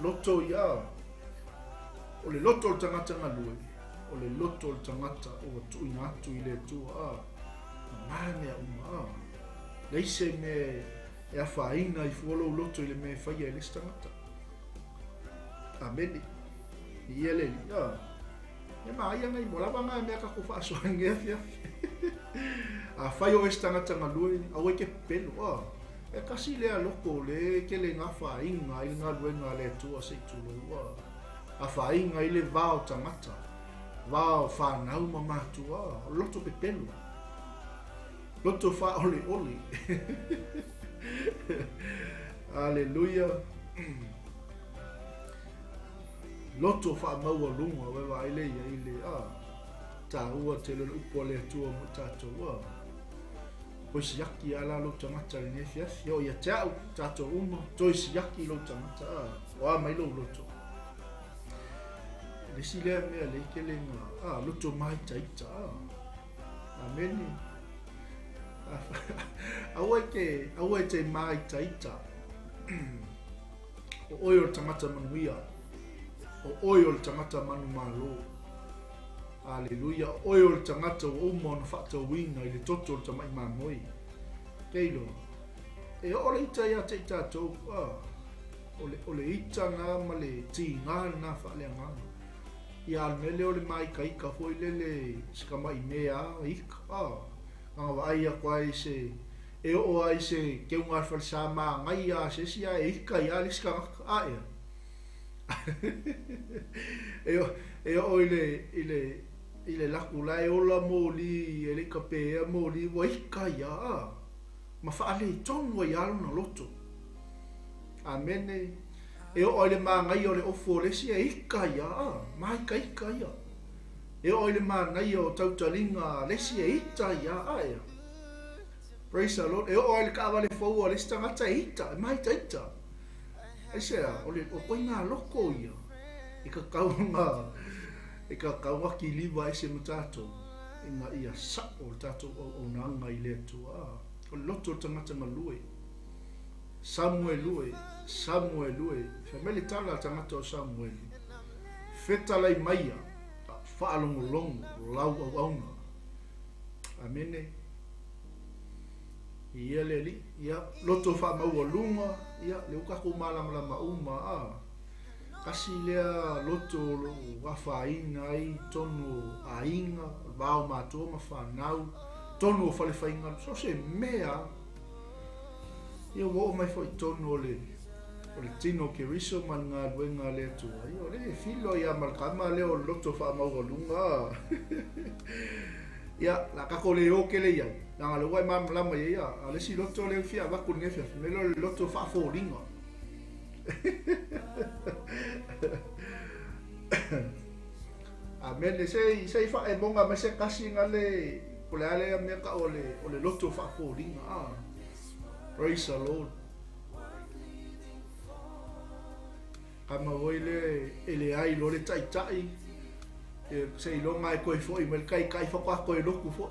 loto ia, a. O le loto o le tagata galue, o le loto o le tagata ua tuuina atu i le Atua, a. Mama mea uma, a. Leai se mea e afaina i fua lou loto i le mea e faia e le isi tagata. Amene. Ia le alii, a. E māia ngai mo lava ngā mea ka ko faasoa i lenei afiafi. Afai o oe se tagata galue, aua e te pepelo, a. E kasi lea loko le tele ngā whainga i le galuega a le Atua se i tulou, a. Afaina i le va o tagata, va o whanau ma mātua, a. O le loto pepelo. Loto whaoleole. Aleluia. Loto whaamaualuga, ua e vaai lea i ai i le, a, taua tele o le upu a le Atua mo i tatou, a. Toe siaki lava la lou tagata i lenei afiafi. E oo ia te au, tatou uma, toe siaki lou tagata, a, o a mai lou loto. Le isi lea mea le tele na, a, loto māitaita, a. Amene. Aua e te, aua e te māitaita. O oe o le tagata manuia. O oe o le tagata manumalo. Aleluia. O oe o le tagata ua uma ona faatauina i le toto o le tamai mamoe. Kei iloa. E oo le ita ia te i tatou. Ah, o le, o le ita na ma le tigā lena faaleagaga. Ia a le mea lea o le māikaika foi lele si tamai mea a ika. Ah, na ona vaai atu ai se, e oo ai se keuga a le falesa manaia a se isi ae ika ia le isi tagata. A ea. E, e oo i le, i le, i le laku la e ola moli, e le i kapea moli, ua ika ia, a, ma faaletonu ai lava lona loto. Amene. E oo ai le manaia o le ofu o le isi, e ika ia, a, māikaika ia. E oo ai le manaia o tautaliga a le isi, e ita ia, a ea. Praise the Lord. E oo ai le taavale fou a le isi tagata, e ita, e māitaita. Aisea, o le, o koina loko ia i ka kauga, i ka kauga kiliva ese ma tatou, ina ia sa'o le tatou auaunaga i le Atua. O le loto o le tagata galue. Samuelu e, Samuelu e, fai mai le tala a le tagata o Samuelu, fetalai maia, faalogologo lau auauna. Amene. Ia le Alii, ia, loto faamaualuga, ia, lea ua tatou malamalama uma, a, kasi lea loto o lo o afaina ai tonu o aiga, o le va o matua ma fanau, tonu o falefaigaluega, so o se mea lava. Ia ua oo mai foi i tonu o le, o le tino o Keriso ma le galuega a le Atua, ia o lea e filo ia ma le tama lea o le loto faamaualuga, a. Ia, la tatou le o tele i ai, leaga o lea ua e malamalama i ai, a o le isi loto lea e fia avatu i lenei afiafi, mea lea o le loto faafoliga. Amene. Se i, se i faaemoga mai se tasi na le, po o le a lea mea tau o le, o le loto faafoliga. Ah, praise the Lord. Tama foi le e leai loa le taitai, seiloga e toe foi mai le taitai faatoa toe lotu foi.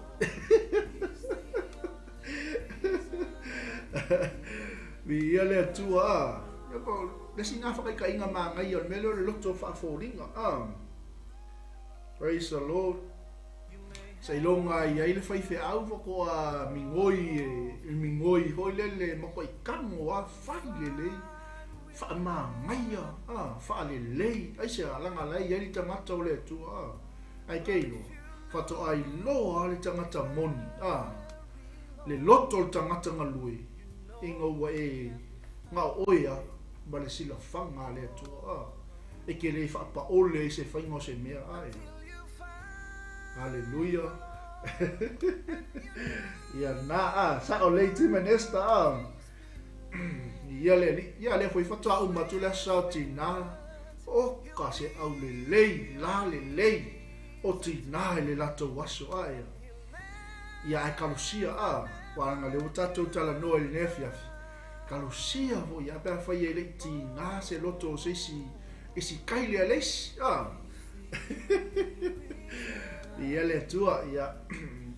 Viia le Atua, a. Ia ko le isi lena whakaikainga manaia o le mea lea o le loto faafoliga, a. Praise the Lord. Seiloga e i ai le faifeau faatoa migoi e migoi foi lele matuai tago lava fai lelei, faamanaia, a, faalelei. Aisea? Leaga la e i ai le tagata o le Atua, a. Ae te iloa, faatoa iloa lava le tagata moni, a, le loto o le tagata galue ina ua e na o oe lava ma le silafaga a le Atua, a. E te le faapaole i se faiga o se mea, a e. Haleluia. Ia na a, sa'o lelei Tim and Esther a. Ia le alii, ia lea foi faatoa uma atu le aso o tinā. Oka se aulelei, la lelei o tinā i le latou aso a ea. Ia ae kalosia a, aua leaga lea ua tatou talanoa i lenei afiafi. Kalosia foi a pe afai e le i tinā se loto o se isi isi kaile a le isi a. Ia le Atua, ia,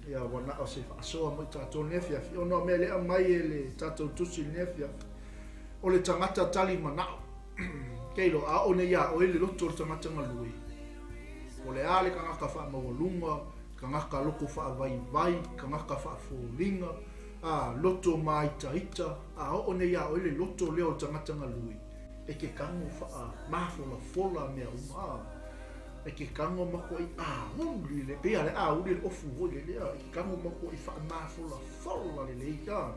ia ua na o se faasoa mo i tatou i lenei afiafi, ona o mea lea aumai e le tatou tusi i lenei afiafi, o le tagata tali manao. Ke iloa, a oo nei iā oe le loto o le tagata galue, o le a le tagata faamaualuga, tagata loko faavaivai, tagata faafoliga, a loto māitaita, a oo nei iā oe le loto lea o le tagata galue, E ke tago faamafolafola mea uma a. E ke tago matuai auli le, pei a le auli le ofu foi lele a. E ke tago matuai faamafolafola lelei a.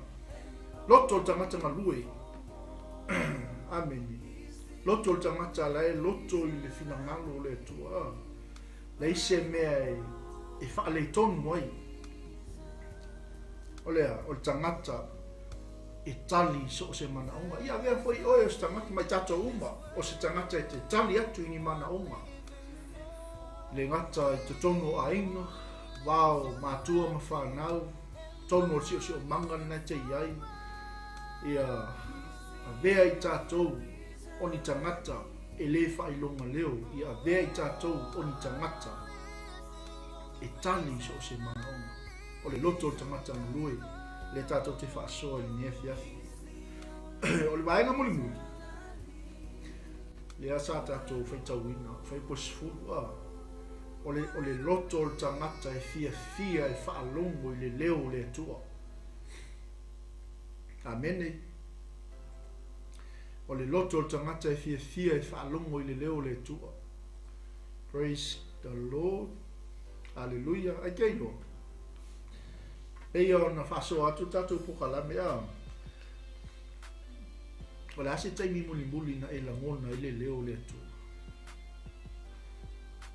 Loto o le tagata galue. Amene. Loto o le tagata la e loto i le finagalo o le Atua a. Leai se mea e, e faaletonu ai. O le a? O le tagata e tali i so o se manaoga. Ia avea foi oe o se tagata mai tatou uma, o se tagata e te tali atu i ni manaoga. Le gata i totonu o aiga, vao matua ma whanau, tonu o le siosiomaga lena e te i ai, ia avea i tatou o ni tagata e le faailoga leo, ia avea i tatou o ni tagata e tali i so o se manaoga. O le loto o le tagata galue, lea tatou te faasoa i lenei afiafi. O le vaega mulimuli, lea sa tatou faitauina, fuaiupu e 10, a, o le, o le loto o le tagata e fiafia e faalogo i le leo o le Atua. Amene. O le loto o le tagata e fiafia e faalogo i le leo o le Atua. Praise the Lord. Aleluia. Ai te iloa. Pei ona faasoa atu tatou pokalame a. O le a se taimi mulimuli na e lagona ai le leo o le Atua?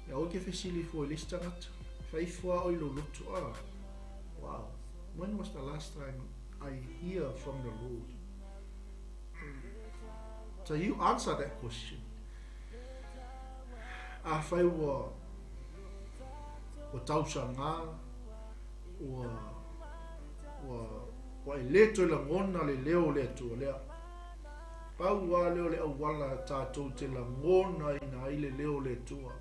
Ia aua e te fesili fua i le isi tagata. Fai ifo lava oe i lou loto a. Wow. When was the last time I hear from the Lord? So you answer that question. Afai ua ua tausaga, ua ua ua e le toe lagona le leo o le Atua lea. Pau lava lea o le auala tatou te lagonaina ai le leo o le Atua.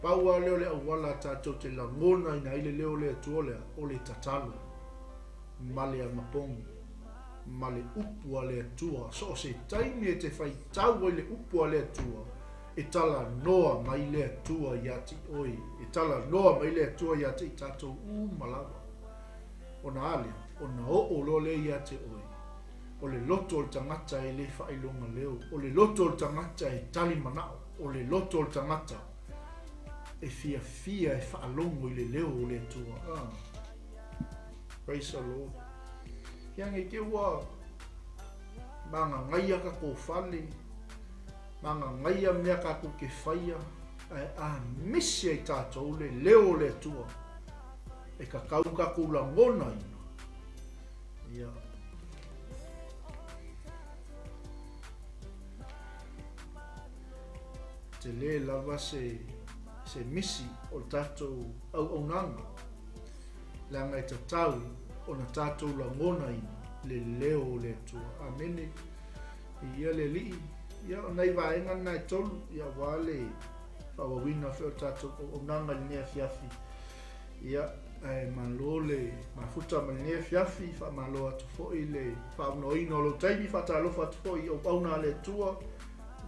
Pau lava lea o le auala tatou te lagonaina ai le leo o le Atua lea, o le tatalo ma le anapogi ma le upu a le Atua. So o se taimi e te faitau ai le upu a le Atua, e talanoa mai le Atua ia te oe, e talanoa mai le Atua ia te i tatou uma lava. Ona a lea, ona oo loa lea ia te oe, o le loto o le tagata e le faailoga leo, o le loto o le tagata e tali manao, o le loto o le tagata e fiafia e faalogo i le leo o le Atua. Ah. Praise the Lord. Ia nei te ua magagaia tatou fale, magagaia mea tatou te faia, ae a misi ai tatou le leo o le Atua e tatau tatou lagonaina. Ia. Tele lava se, se misi o le tatou auaunaga. Leaga e tatau ona tatou lagonaina le leo o le Atua. Amene. Ia le Alii, ia o nai vaega na e tolu, ia aua le faaauauina foi o le tatou auaunaga i lenei afiafi. Ia, Ae malo le mafuta ma lenei afiafi, faamalo atu foi le faaavanoaina o lou taimi, faatalofa atu foi i auauna a le Atua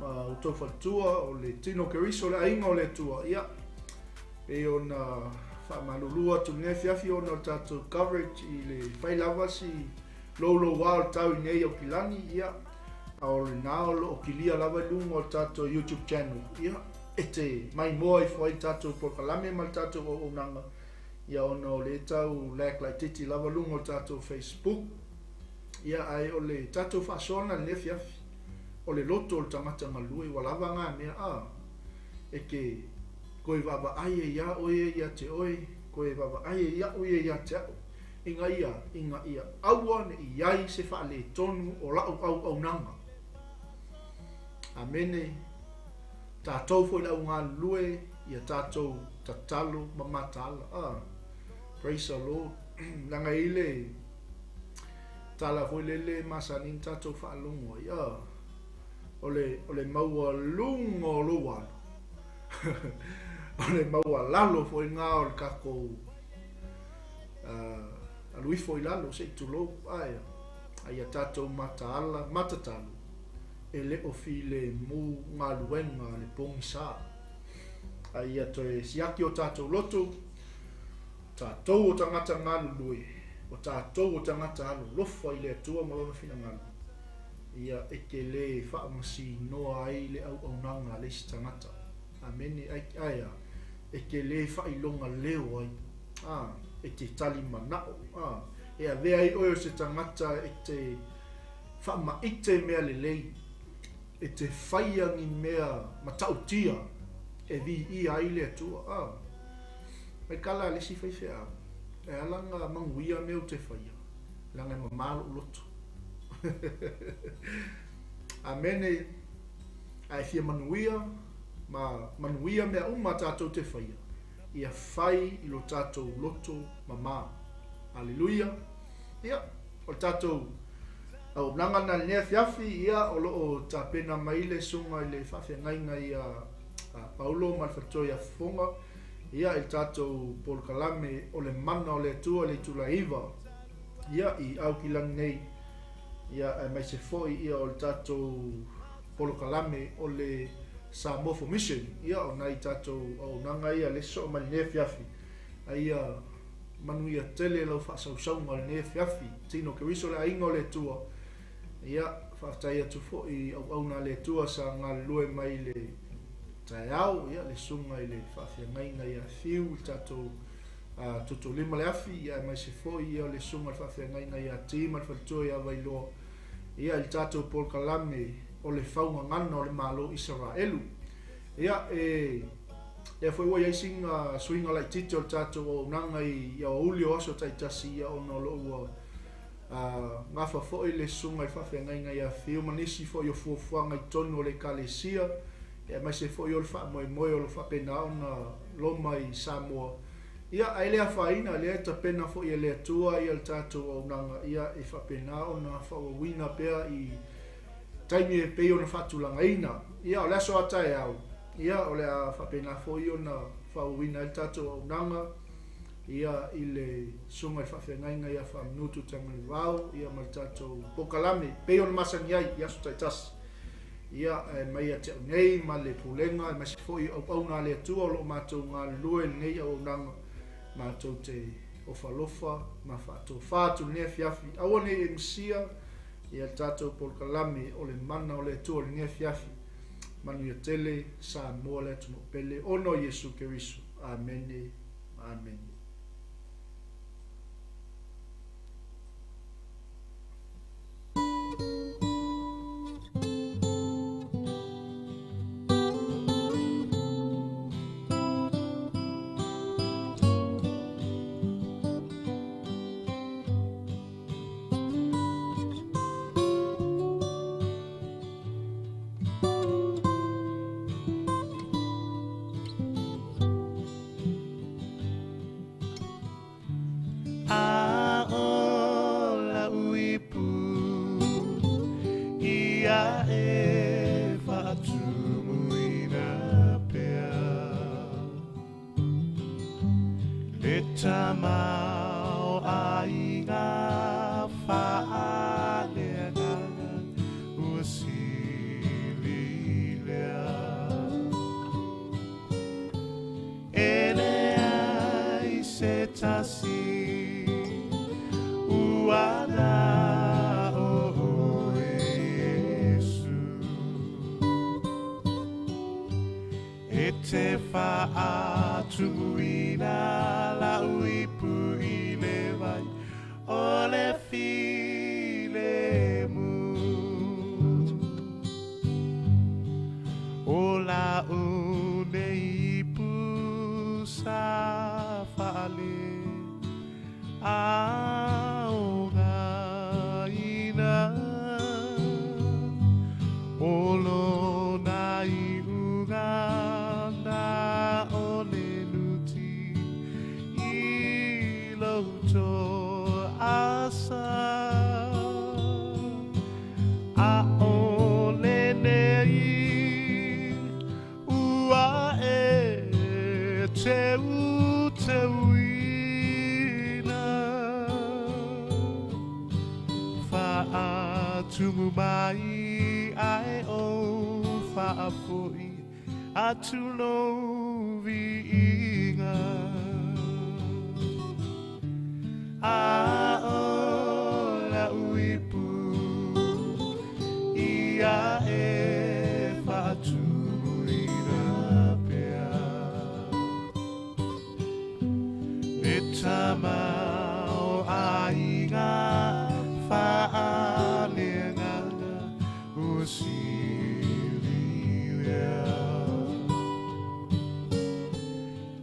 ma outou faletua, o le tino o Keriso, le aiga o le Atua. Ia, pei ona faamalulu atu i lenei afiafi ona o le tatou coverage i le fai lava si louloua o le tau i nei Aukilani, ia, a o lena o lo o kilia lava i luga o le tatou YouTube channel, ia, e te maimoa ifo ai le tatou polokalame ma le tatou auaunaga, ia ona o lea e tau lag laitiiti lava luga o le tatou Facebook, ia ae o le tatou faasoaga i lenei afiafi, o le loto o le tagata galue ua lava na mea a e te toe vaavaai ai ia oe ia ia te oe, toe vaavaai ai au ia ia te au, ina ia, ina ia aua ne i ai se faaletonu o la'u auaunaga. Amene. Tatou foi le au galulue, ia tatou tatalo ma mataala. Praise the Lord. Leaga e i ai le tala foi lele e masani ona tatou faalogo ai, o le, o le maualuga o lou alo, o le maualalo foi lena o le tatou alu ifo i lalo se i tulou, ae a ia tatou mataala ma tatalo, e le o filemu galuega a le pogisa. A ia toe siaki o tatou loto, tatou o tagata galulue, o tatou o tagata alolofa i le Atua ma Lona finagalo, ia e te le faamasinoa ai le auaunaga a le isi tagata. Amene. Ae a, e te le faailoga leo ai, a, e te tali manao, a, e avea ai oe o se tagata e te faamaite mea lelei, e te faia ni mea matautia e viia ai le Atua. A, mai kala a le isi faifeau, e ala ona manuia mea ou te faia, leaga e mama lou loto. Amene. A e fia manuia, ma manuia mea uma tatou te faia, ia fai i lo tatou loto mama. Aleluia. Ia, o le tatou auaunaga lena i lenei afiafi, ia, o lo o tapena mai le susuga i le faafeagaiga ia Paulo ma le faletua ia Fofoga, ia, i le tatou polokalame o le Mana o le Atua i le itula e 9, ia, i Aukilani nei, ia, aemaise foi ia o le tatou polokalame o le Samoa for Mission, ia, o nai tatou auaunaga ia le soo mai lenei afiafi, a ia manuia tele lau faasausauga o lenei afiafi, tino Keriso le aiga o le Atua. Ia, faafetai atu foi i auauna a le Atua sa galulue mai i le taeao, ia, le susuga i le faafeagaiga ia Fiu, le tatou Tutuulima le afi, ia, aemaise foi ia le susuga i le faafeagaiga ia Ti ma le faletua ia Vailoa, ia, i le tatou polokalame o le faugagana o le Malo Isaraelu. Ia, e lea foi ua i ai sina suiga laitiiti o le tatou auaunaga i aoauli o aso taitasi, ia, ona o lo o ua gafa foi le susuga i le faafeagaiga ia Fiu ma nisi foi o fuafuaga i totonu o le Ekalesia, aemaise foi o le faamoemoe o lo o faapena ona loma i Samoa. Ia, ae le afaina, lea e tapena foi e le Atua ia le tatou auaunaga, ia, e faapena ona faaauauina pea i taimi e pei ona faatulagaina. Ia, o le aso a taeao, ia, o le a faapena foi ona faaauauina ai le tatou auaunaga, ia, i le susuga i le faafeagaiga ia Faamanutu Tagalevao, ia, ma le tatou polokalame pei ona masani ai i aso taitasi. Ia, ae mai ia te au nei ma le pulega, aemaise foi o auauna a le Atua o lo o matou galulue i lenei auaunaga, matou te ofalofa ma faatofa atu i lenei afiafi. Aua ne i e misia ia le tatou polokalame o le Mana o le Atua i lenei afiafi. Manuia tele Samoa le atunuu pele ona o Iesu Keriso. Amene. Amene. A o la'u ipu ia e faatumuina pea le tamao aiga faaleagaga ua sili lea. E leai se tasi ua na o oe Iesu. E te faatumuina lau ipu i le vai o le filemu. O lau nei ipu sa faale aogaina. O lona iuga na o le luti i lou toasa. A o lenei ua e teuteuina. Faatumu mai ae ou faafoi atu lou viiga. A o lau ipu ia e faatumuina pea. Le tamao aiga faaleagaga ua sili lea.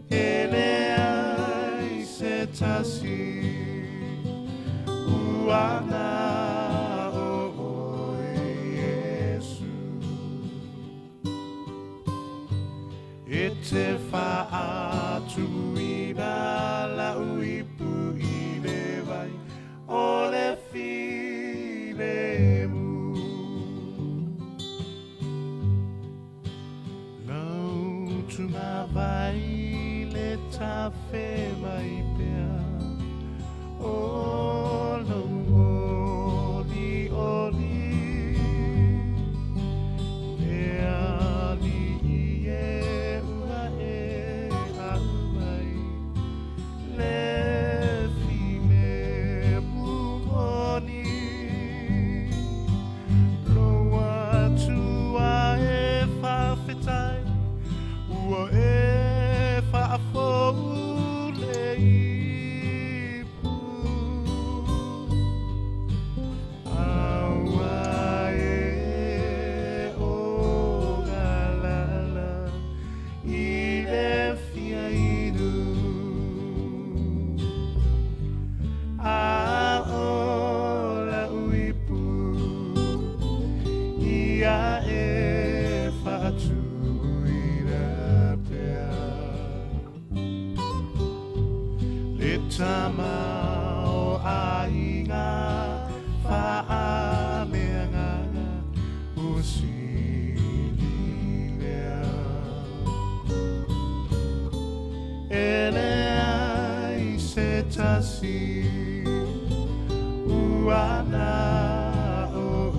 E leai se tasi ua na o oe Iesu. E te faatumuina lau ipu i le vai o le filemu. Lau tumavai le tafe mai pea o lou oli oli. Le alii e ua e au ai le filemu moni. Lou atua e faafetai ua e faafou le ipu. Aua e o galala i le fia inu. A o lau ipu ia e faatumuina pea. Le tamao aiga faaleagaga ua sili lea. E leai se tasi ua na o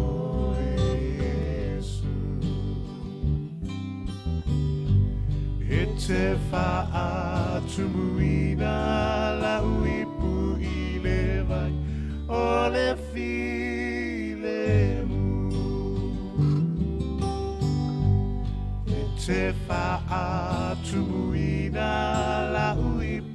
oe Iesu. E te faatumuina lau ipu i le vai o le filemu. E te faatumuina lau ipu